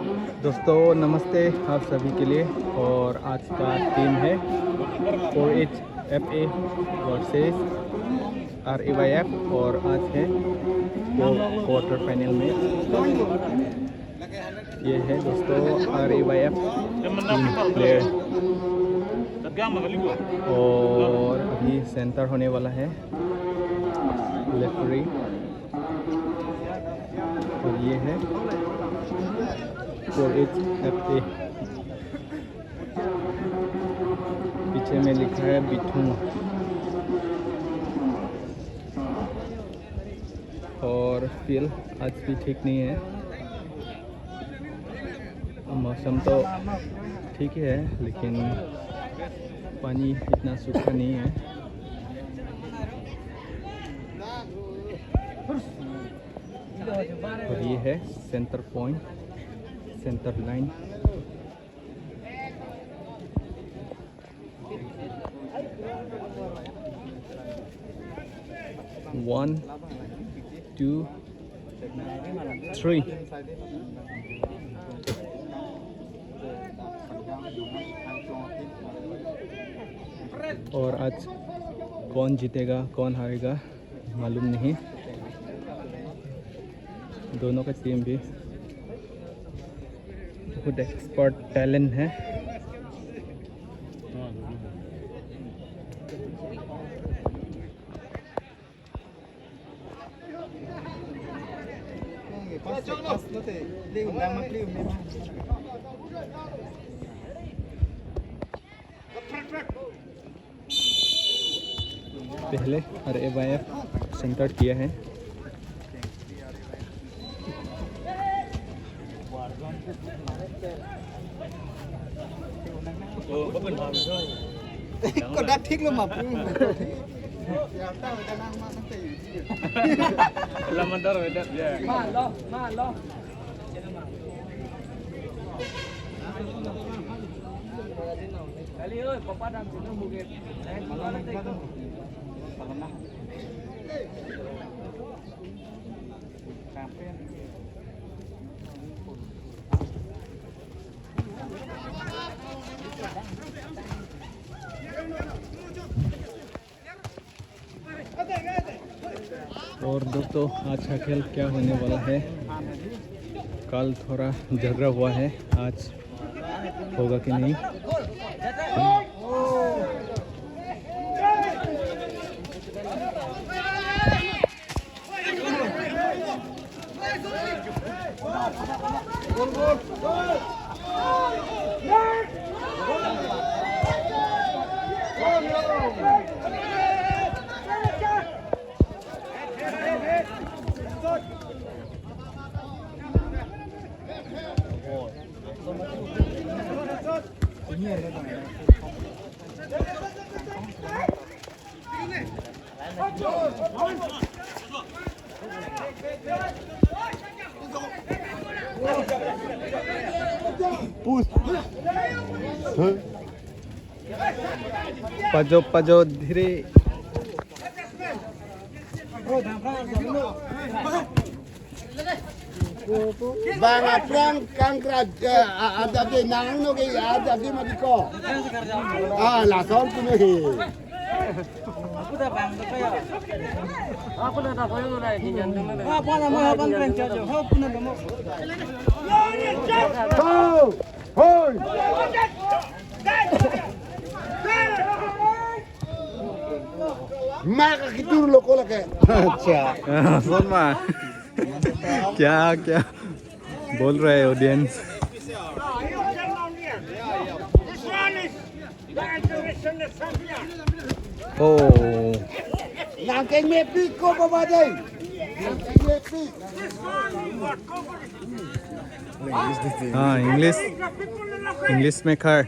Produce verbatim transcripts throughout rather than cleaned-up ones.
दोस्तों नमस्ते आप सभी के लिए। और आज का टीम है four H F A versus R A Y F और आज है क्वार्टर फाइनल मैच। ये है दोस्तों R A Y F team player. और अभी सेंटर होने वाला है रेफरी। और ये है फोर एच एफ ए। पीछे में लिखा है बिठूंग। और फील्ड आज भी ठीक नहीं है। मौसम तो ठीक ही है लेकिन पानी इतना सूखा नहीं है। और ये है centre point, centre line. One, two, three। और आज कौन जीतेगा कौन हारेगा मालूम नहीं। दोनों का टीम भी बहुत एक्सपर्ट टैलेंट है। पहले are A Y F centre किया है। Kodak thik lo map. Lamadar wedat ya. Malo, malo. Kali oi, papa dan sino mungkin. और दोस्तों, आज का खेल क्या होने वाला है? कल थोड़ा झगड़ा हुआ है, आज होगा कि नहीं? Push. Huh? Pajo, pajo, dhire. Bang aphrang kangkra, eh, a-, adap de nang no ke adap de mati ko. Ah, lason punya he. Aku dah bang tu kaya. Aku dah tak koyo na ini jantung na. Apa nama apa prank saja? Apa nama? Ho! Hoi! Mak kitur lo ko lake. अच्छा। सुन मा। क्या, क्या बोल रहे हैं audience? Oh. Nang keng me pik ko baba dei. Nang keng me pik. हाँ, English, English में कर।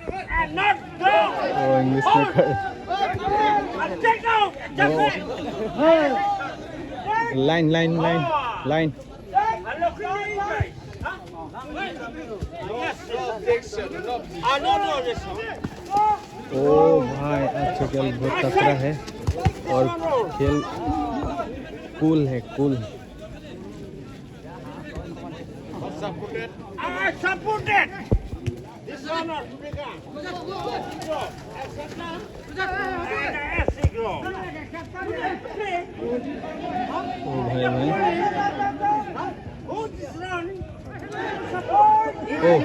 ओ, इंग्लिश में कर। ओ। Line, line, line, line. ओ भाई, आज तो खेल बहुत तगड़ा है और खेल कूल है, cool. I supported this honor. And S C grow. Oh, bhai, bhai. Who this run? Oh,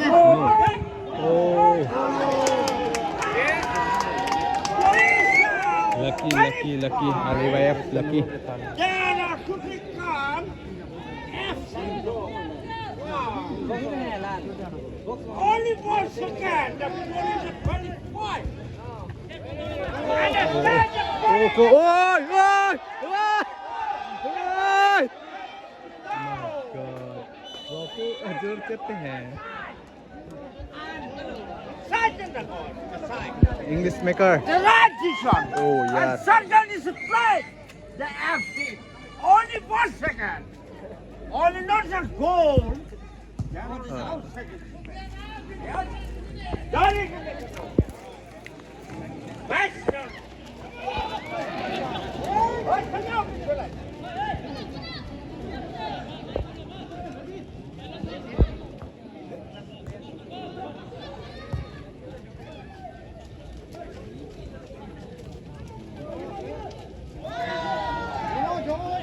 no. Oh. Lucky, lucky, lucky. Ali Y F, lucky. There are shooting come. Only one second. The ball is a twenty-five. And the second ball is Oi, oi, oi, oi. My God. Bapu, ajor karte hain. Side in the ball. Side. English maker. The right decision. Oh, yeah. And Sandal is a play. The F C. Only one second. Only not a goal. There is no second. Yes. That is the best.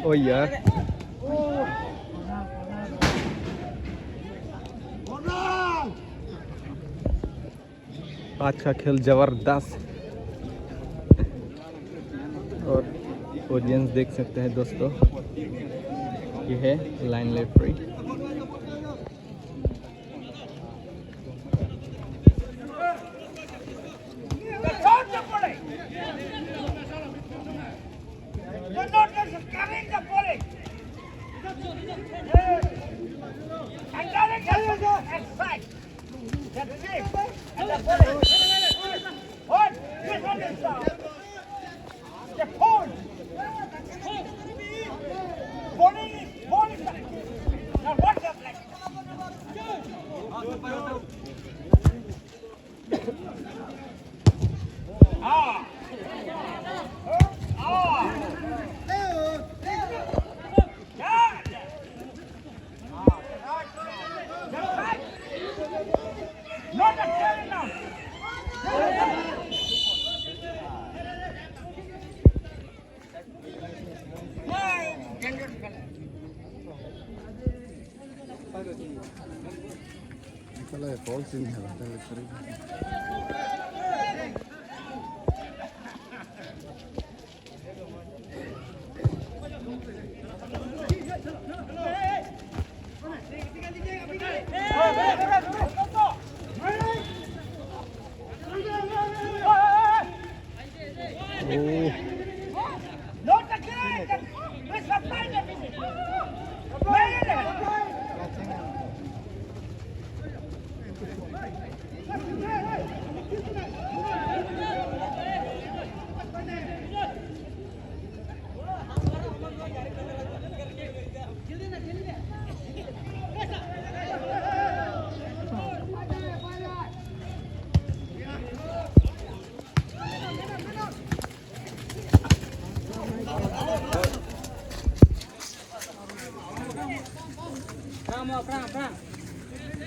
Oh, yeah. अच्छा खेल, जबरदस्त। और ऑडियंस देख सकते हैं दोस्तों, ये है line left.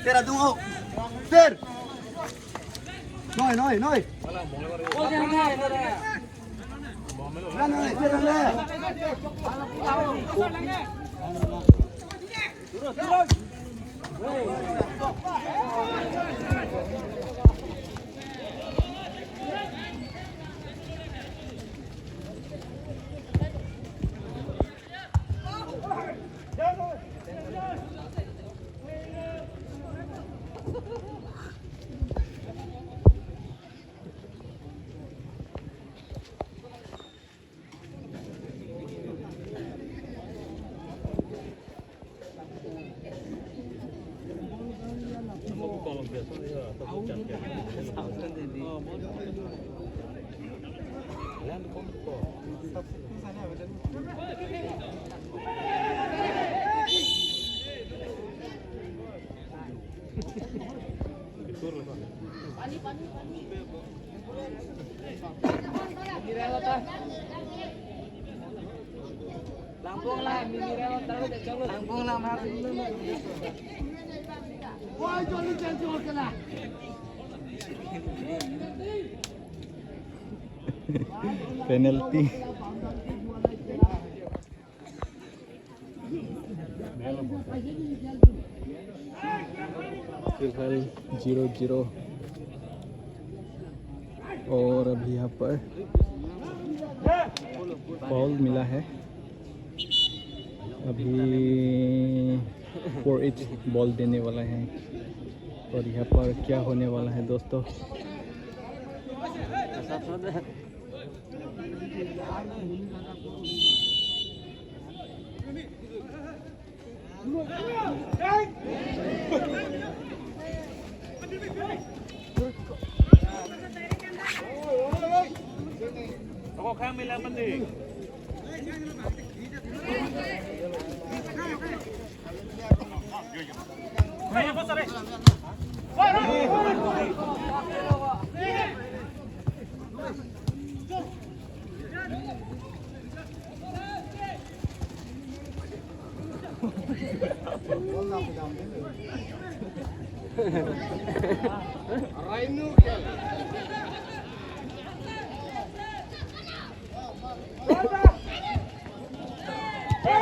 Ter adung o. Ter. Noi, noi, noi. Noi, noi, ter, noi. Penalty. फिलहाल जीरो जीरो। और अभी यहाँ पर बॉल मिला है। अभी फोर एच बॉल देने वाला है। और यहाँ पर क्या होने वाला है, दोस्तों?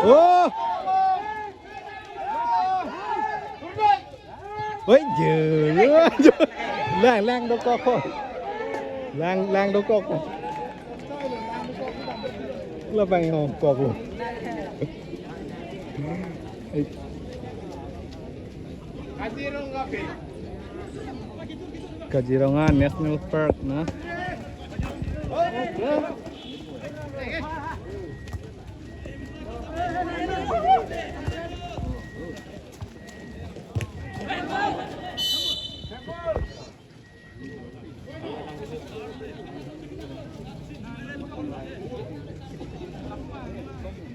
Oh! Oi, je. Lang, lang dokok ko. Lang, lang dokok ko. Labang hong kok lo. Kaziranga National Park na.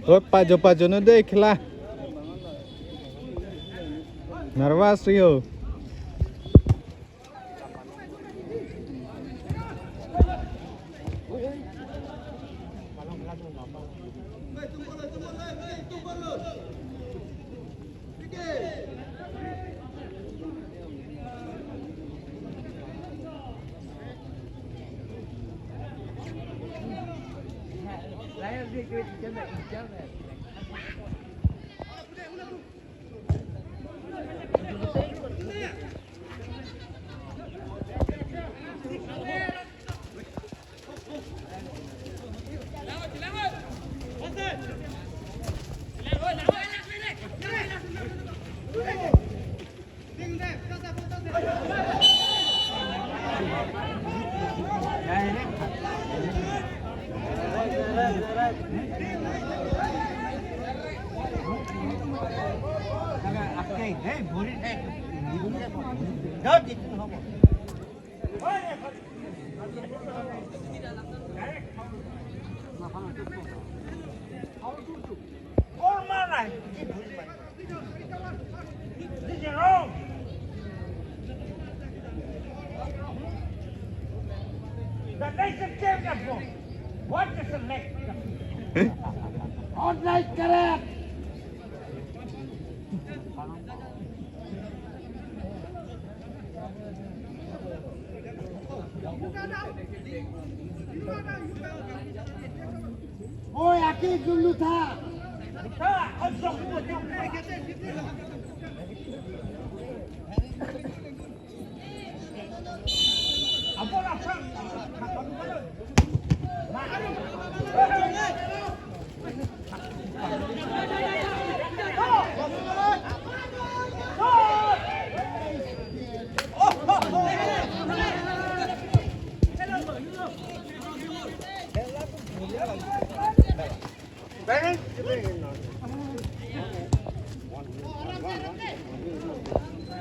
Oi, pajo pajo no dei khela. Nervous rio. This is wrong. The next game, what is the next? Online, correct. Oi, aki dulu tha.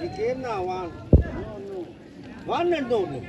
He came now, one. One and only.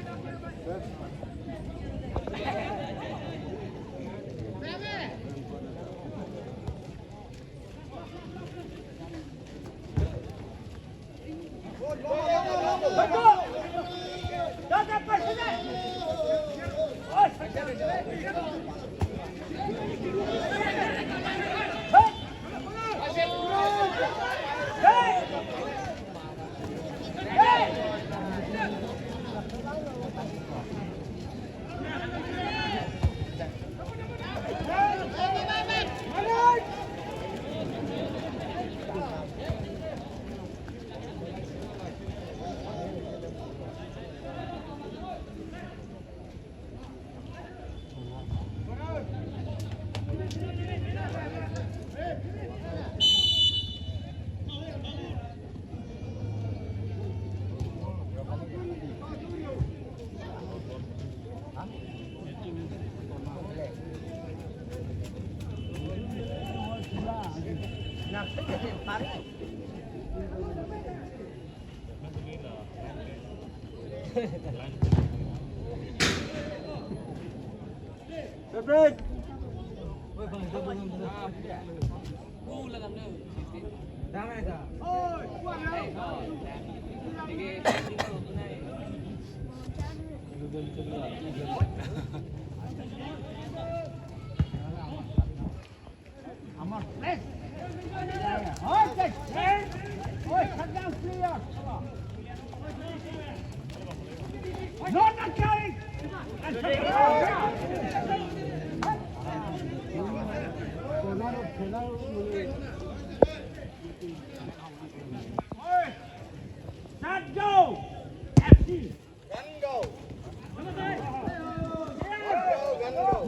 Amar, please. Oi, shut down, clear. Not a carry. Oi, start, go. Action. Gangaon. Gangaon, Gangaon.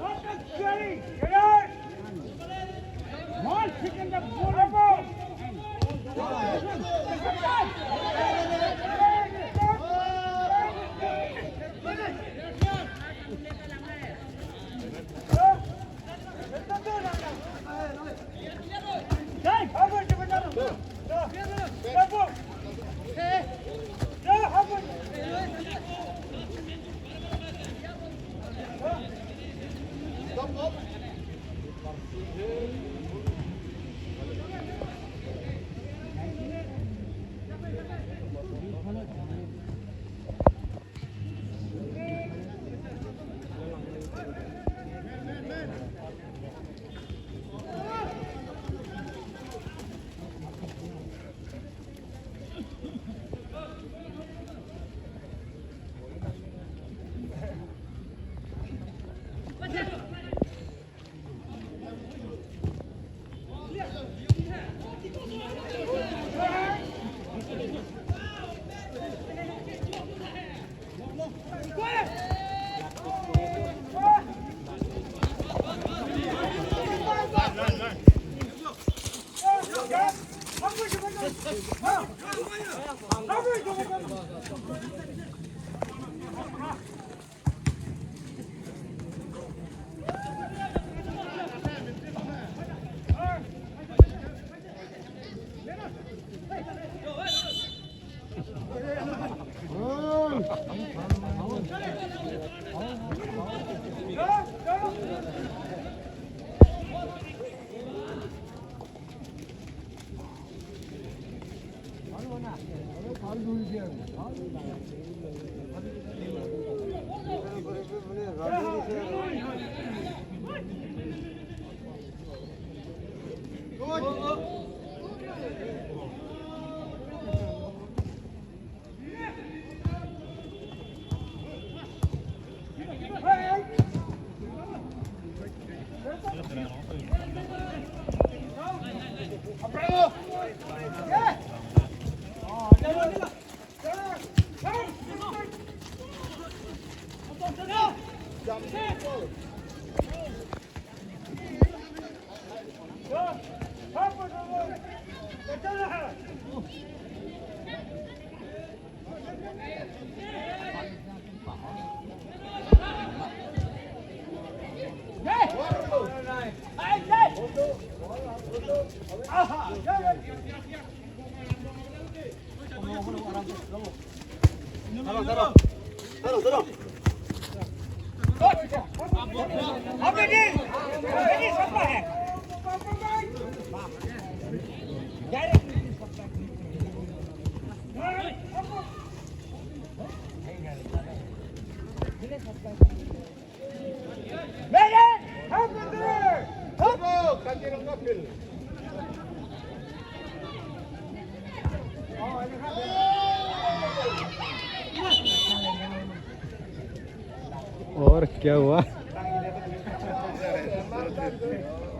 और क्या हुआ?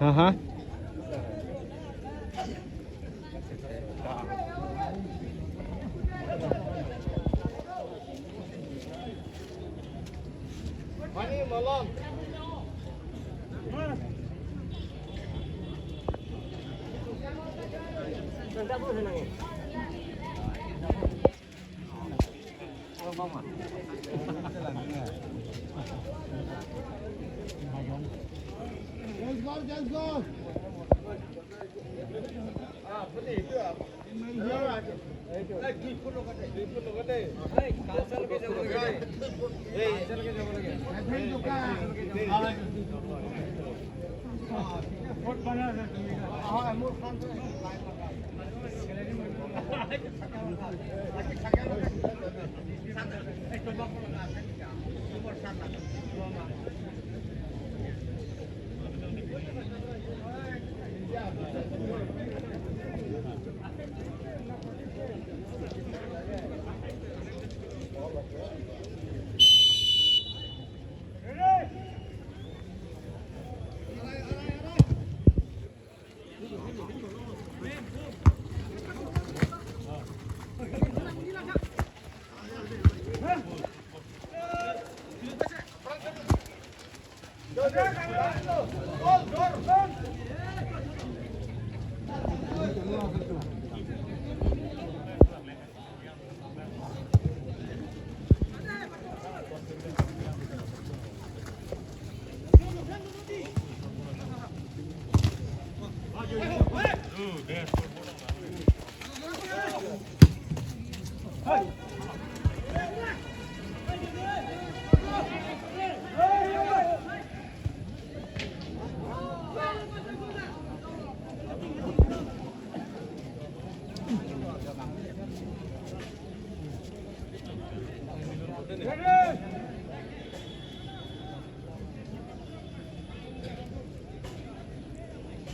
हाँ, हाँ। Mani malam. Let's go, let's go.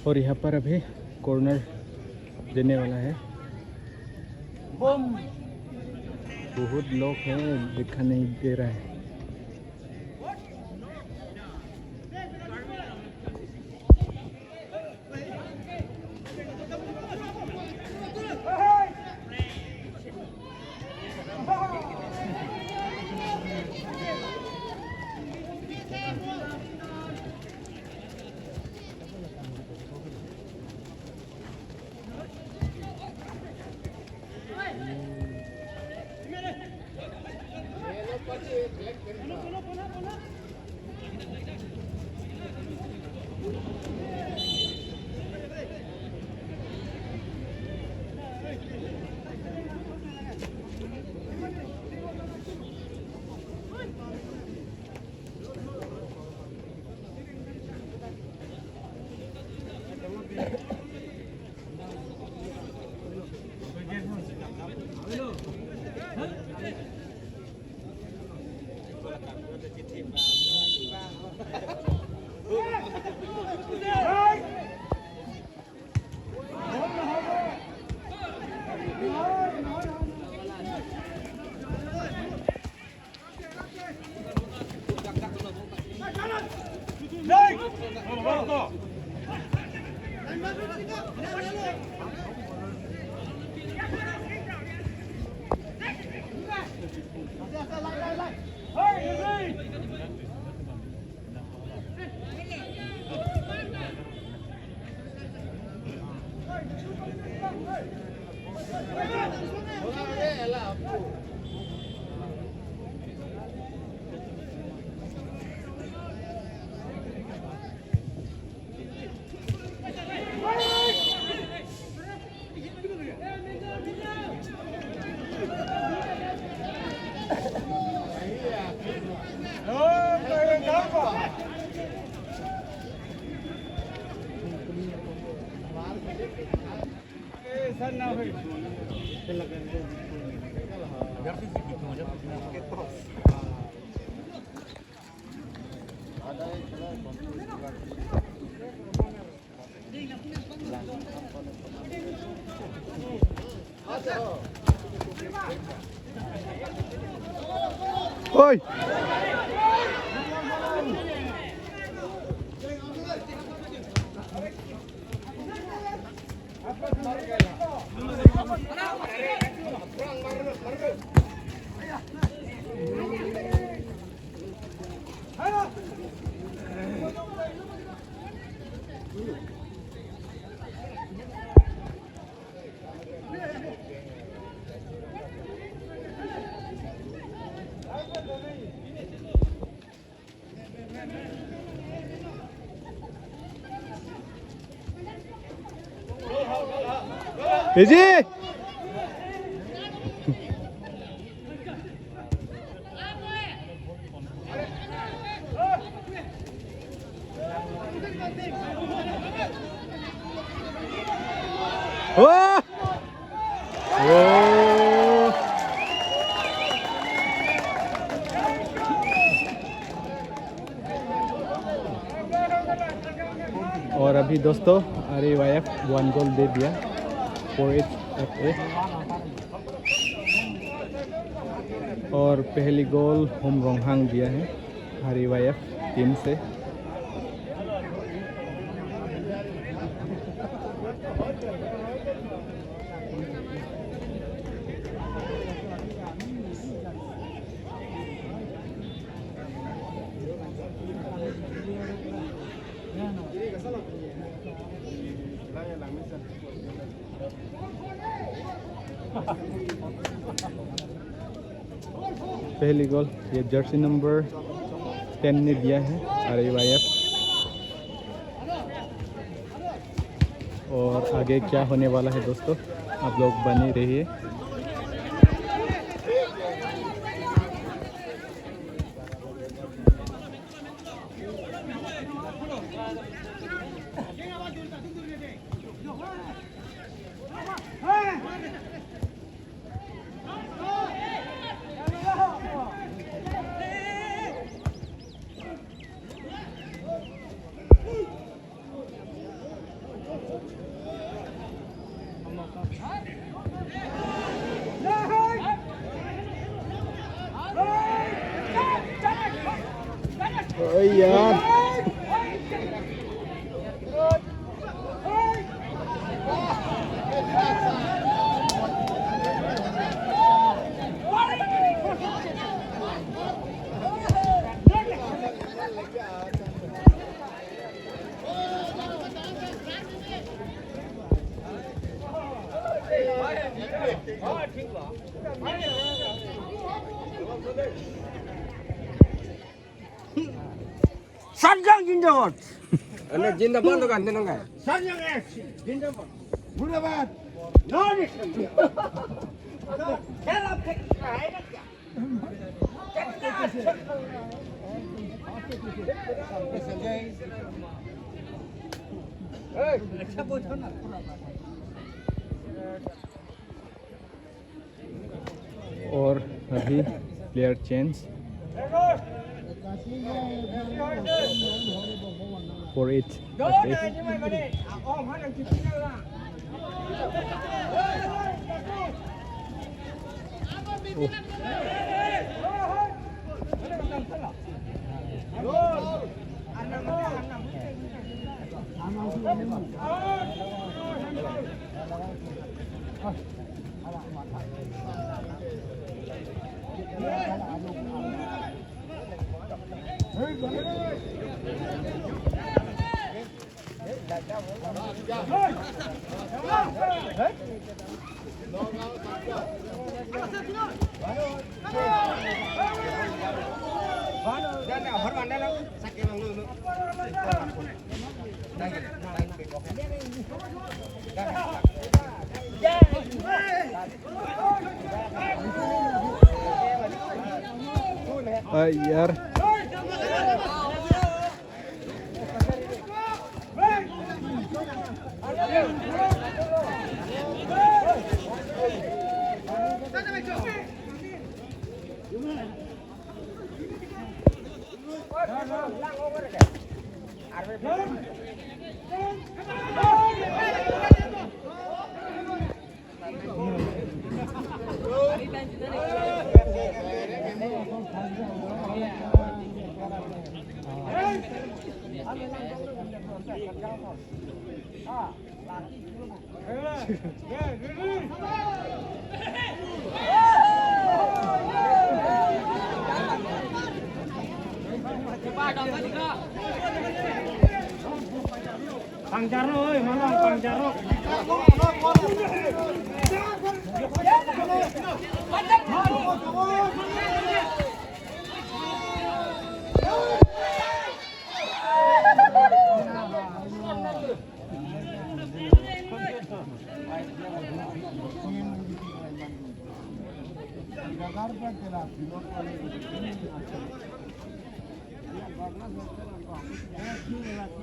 और यहाँ पर अभी कॉर्नर देने वाला है। बहुत लोग हैं, दिखा नहीं दे रहा है। Oi! Eji! Oh! Oh! और अभी दोस्तों, आरएवाईएफ वन गोल दे दिया, फोर एट एफ ए। और पहली गोल होम रोंगहांग दिया है आरएवाईएफ टीम से। पहली गोल ये जर्सी नंबर टेन ने दिया है आरएवाईएफ। और आगे क्या होने वाला है दोस्तों, आप लोग बने रहिए। अरे यार। Sarjang zindabad. Ane zindabad to kan tenang kan? Sarjang F C zindabad. Murabad. No, no. और अभी प्लेयर चेंज। Four eight. अरे यार। Pangjarok, oi, malang pangjarok.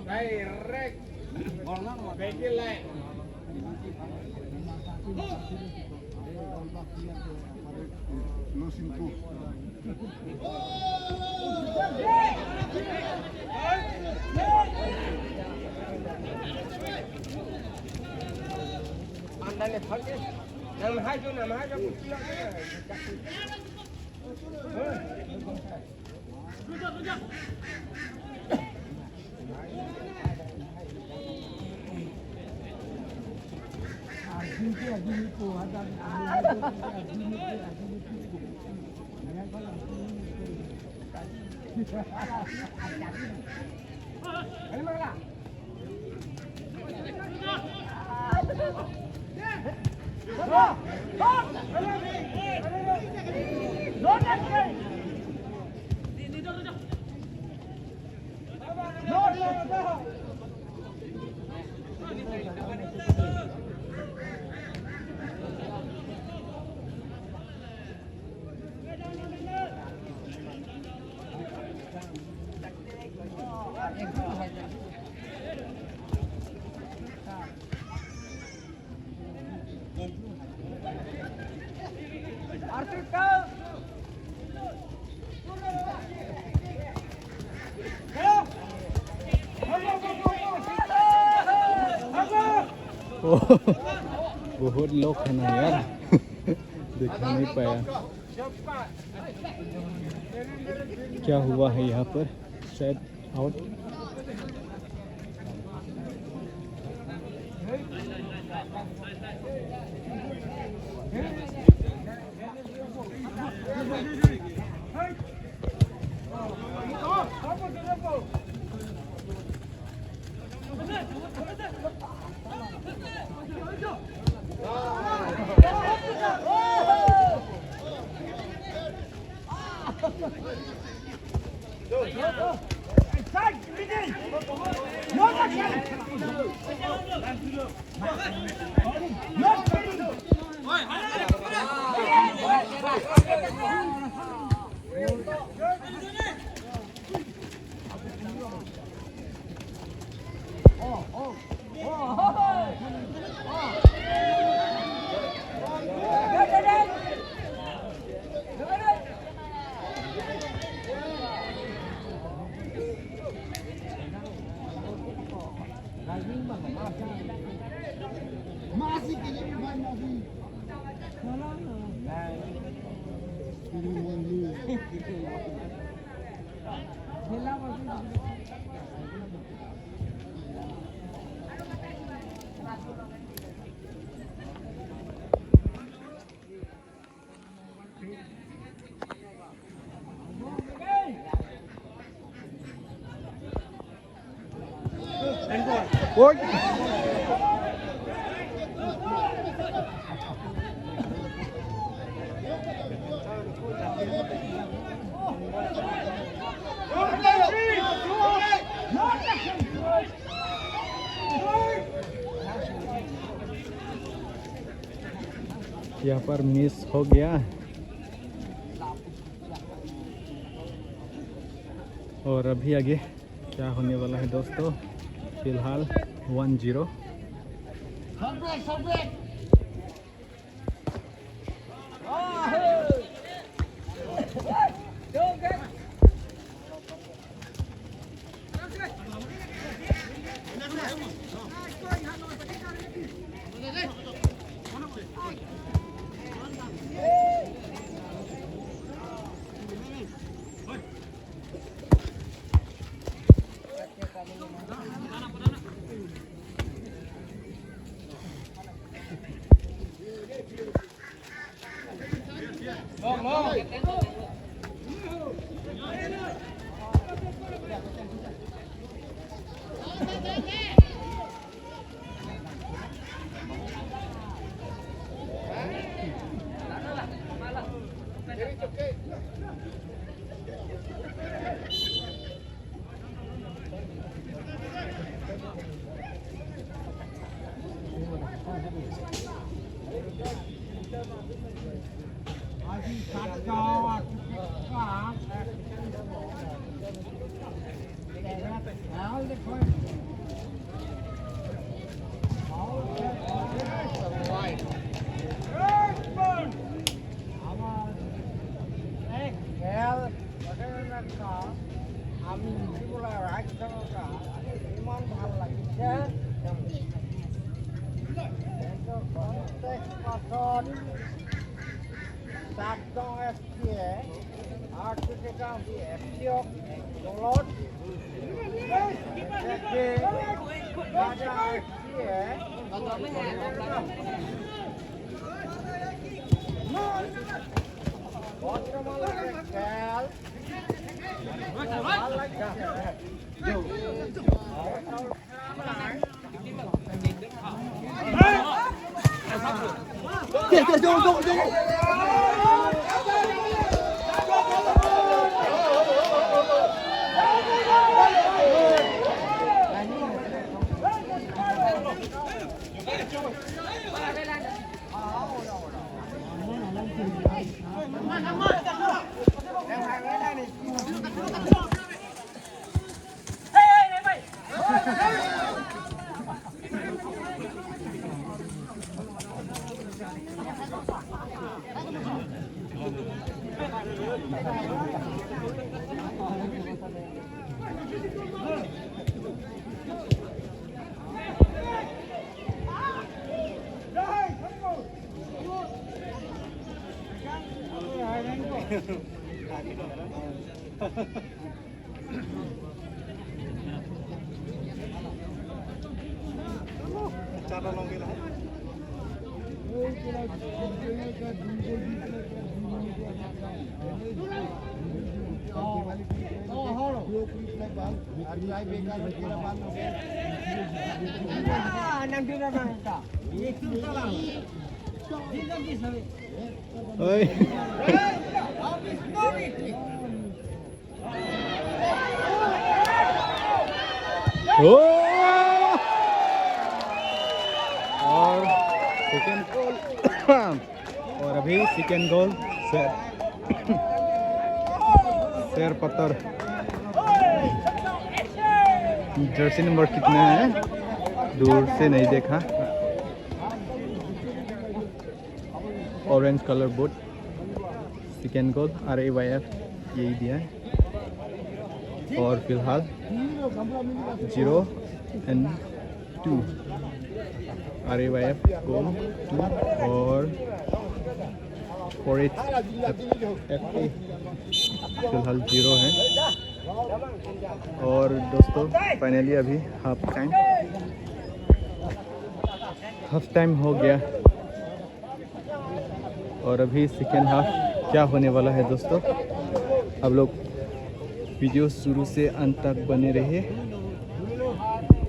Direct. Bagi lain. Losing ko. Andale phal ke. Nam hai jo, nam hai jo. ओह, बहुत लोग है ना यार, देखा नहीं पाया। क्या हुआ है यहाँ पर? शायद आउट। यहाँ पर मिस हो गया। और अभी आगे क्या होने वाला है दोस्तों, फिलहाल वन जीरो। খেল গোটেইবিলাক আমি দেখিবলৈ ৰাইজৰ পৰা ইমান ভাল লাগিছে। কিন্তু কনটেক্ট পাছত চাকদং এফ চিয়ে আৰ চি টি কাউন্টি এফ চিক দলত ৰাজা এফ চিয়ে বৰ্তমানলৈকে খেল Oi. Oh! और सेकंड गोल। और अभी सेकंड गोल से शेर पत्थर। जर्सी नंबर कितना है? दूर से नहीं देखा। Orange colour board. Second goal R A Y F यही दिया है। और फिलहाल zero and two. R A Y F goal two और फोर एट एफ ए फिलहाल जीरो है। और दोस्तों, फाइनली अभी हाफ टाइम, हाफ टाइम हो गया। और अभी सेकेंड हाफ क्या होने वाला है दोस्तों, आप लोग वीडियो शुरू से अंत तक बने रहिए।